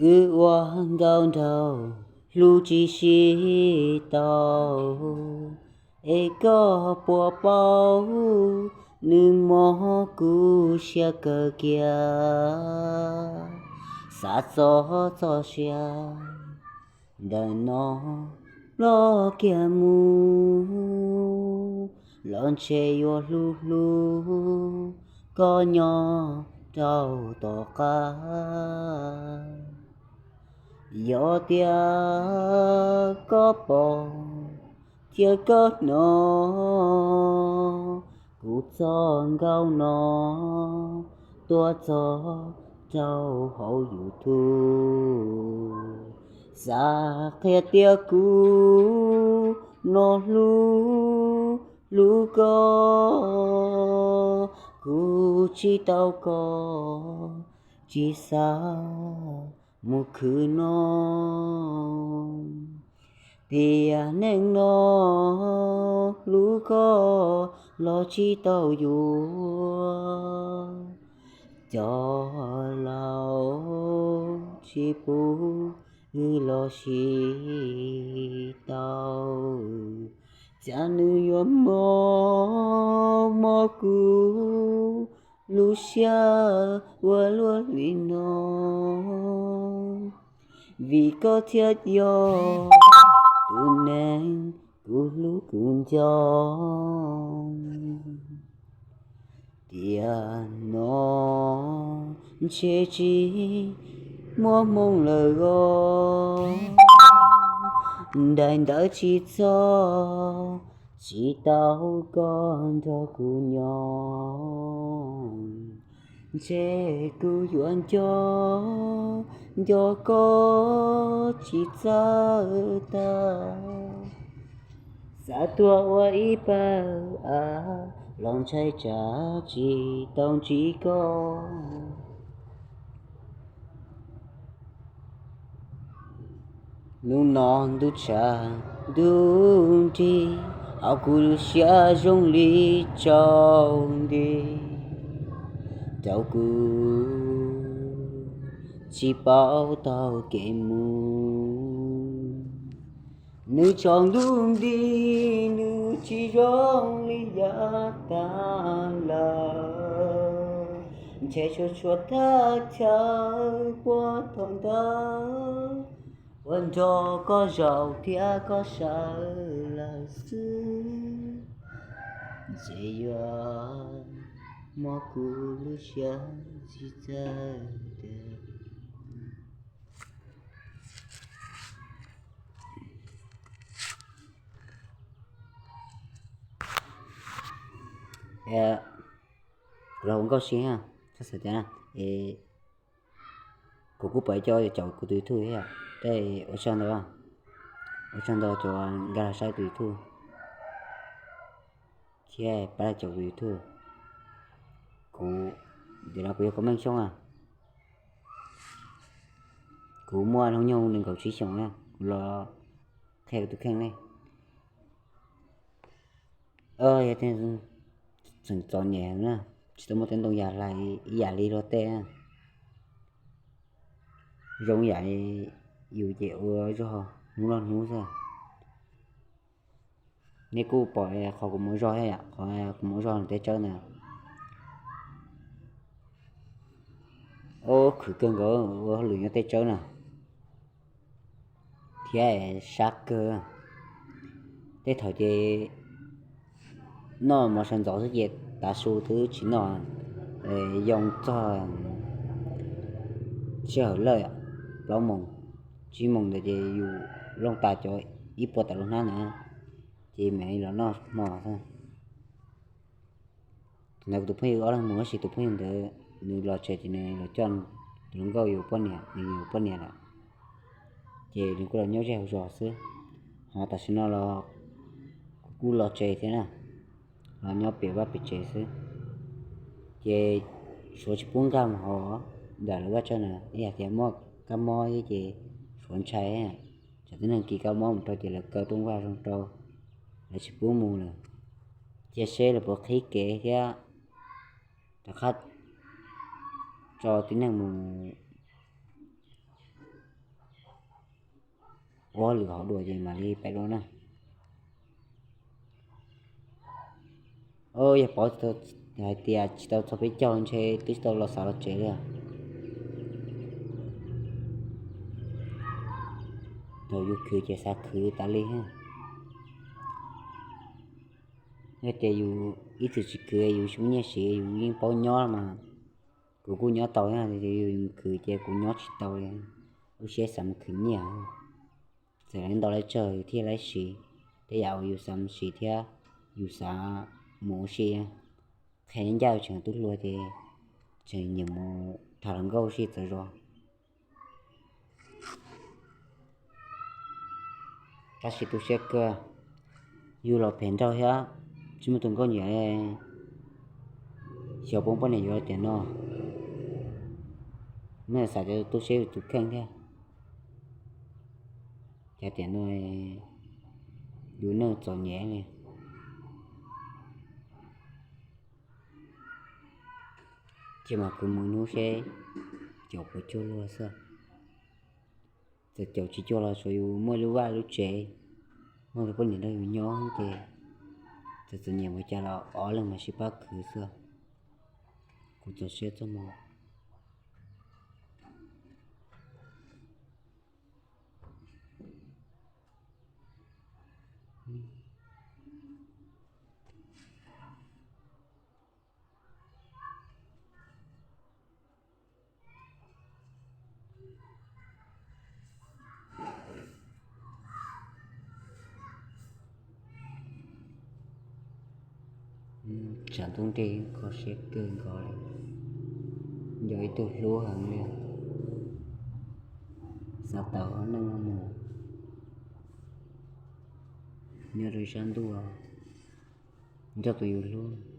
Wb ua nkauj nraug hlub tsis sib tau, es koj puas paub, nws mob kuv siab kawg kiag. Xav txog txoj sia ntawm no ploj kiag mus, los ntshe yuav hlub hlub koj nyob rau tom qab. Yog tias koj pom thiab koj hnov kuv txoj nkauj no tuaj txog rau hauv YouTube, xav qhia tias kuv no hlub hlub koj, kuv tsis tau koj tsis xav mus khwv no. Tiam neej no hlub koj los tsis tau yuav, cov laus tsis pub wb los sib tau, cas nws yuav mob mob kuv lub siab ua luaj li no. Vim koj thiaj yog tus neeg kuv hlub kuv nco. Tiam no ntshe tsis muaj hmoo lawm os, daim ntawv tsis txog, tsis tau koj nrog kuv nyob. Ntshe kuv yuav nco, nco koj tsis txawj tag. Xav tuag ua ib pawg av los ntshai tsam tsis tau ntsib koj. Hnub no ntuj tshav ntuj nrig, hauv kuv lub siab zoo li tsaus nti, rau kuv tsis paub taug kev mus. Nws tsaus ntuj nti, nws tsis zoo li yav tas lawm. Ntshe tsuas tshuav thaj chaw puag thaum ntawd, uas nrog koj zaum thiab koj sawv lawm xwb. Ntshe yuav mob kuv lub siab tsis txawj tiag. Kuv los ua nkauj si, txhob xav tias, kuv kuj pom cov caum kuv tus YouTube thiab, ua tsaug ntau, ua tsaug ntau cov nkag los saib tus YouTube thiab pab los caum tus YouTube. Kuv, nim no kuv yog Koob Meej Xyooj a, kuv muaj hnub nyoog nees nkaum tsib xyoos na, kuv los qhia kuv tus kheej ne. Yog tseem txom nyem na, tsis tau muaj tej ntoo yam hlais ib yam li luag tej na. Zoo yam yus ces ua zog hnub los hnub xwb. Nej kuj pom qhov kuv mus ua zog thiab yom, qhov kuv mus ua zog nyob Teb Tsawb na. Ua khwv kawg nkaus ua hauj lwm nyob Teb Tsawb na, thiab sab kawg. Tej thaum ces noj mov sawv ntxov xwb ces tav su twb tsis noj, yoo txog sij hawm lawm, plaub moos, tsib moos ntawd ces yus looj tas cov ib puas tawm lub hnab na, ces mam li los noj hmo xwb. Thaum ntawd kuv tus phooj ywg ob leeg mus tab sis tus phooj ywg ntawd nws los tsev ces nws los coj tus hluas nkauj yus poj niam, nws yus poj niam lawm, ces nws kuj los nyob ze hauv zos xwb. Ho tam sim no los kuv kuj los tsev thiab na, los nyob pem vaj pem tsev xwb. Ces Suav tsis pub nkag mus hauv ntawm lawv vaj tsev na, ib yam tias muaj kab mob thiab ces Suav ntshai, tsam tib neeg kis kab mob mus rau ces lawv kaw rooj vag zoo rau, lawv tsis pub mus lawm. Cia seb lawv puas qhib kev thiab rov qab tso tib neeg mus Ua lwm hauv dua ces mam li pem dua na. Yog Pov hais tias tsis tau txog peb caug ntshe twb tsis tau los xav los tsev li. Thaum yus khwv ces xav khwv tas li. Yog tias yus ib txwm tsis khwv yus tsis muaj nyiaj siv yus yeej paub nyob mas. Kuv kuj nyob tau, yus khwv ces kuv nyob tsis tau li. Lub siab xav mus khwv nyiaj. Txawm lawv ntau lawv tsawg yus thiaj li siv tej yam uas yus xav mus siv thiab yus xav mus ua si. Qhia ncaj tseem tub hluas ces tseem nyiam mus tham hluas nkauj ua si txawv zos. Tab sis tu siab kawg, yus los phem nraug thiab tsis muaj tus nkauj nyiam li. Xyov puas poj niam yuav tiam no, nej xav cov tu siab yus tus kheej thiab. Cas tiam no yus neej txom nyem li. Ces mas kuv mus hnub seb caum puas cuag luag xwb. Txawm caum tsis cuag los tsuav yus muaj lub vaj lub tsev, muaj tus poj niam nrog yus nyob ces txawm txom nyem mus cas los ob leeg mas sib pab khwv xwb. Kuv txaus siab txoj hmoo. Tshav ntuj nrig kho siab kawg nkaus li, yog ib tug hlub heev li. Xav tawm neej mus nyob rau sab ntuj nrog tus yus hlub.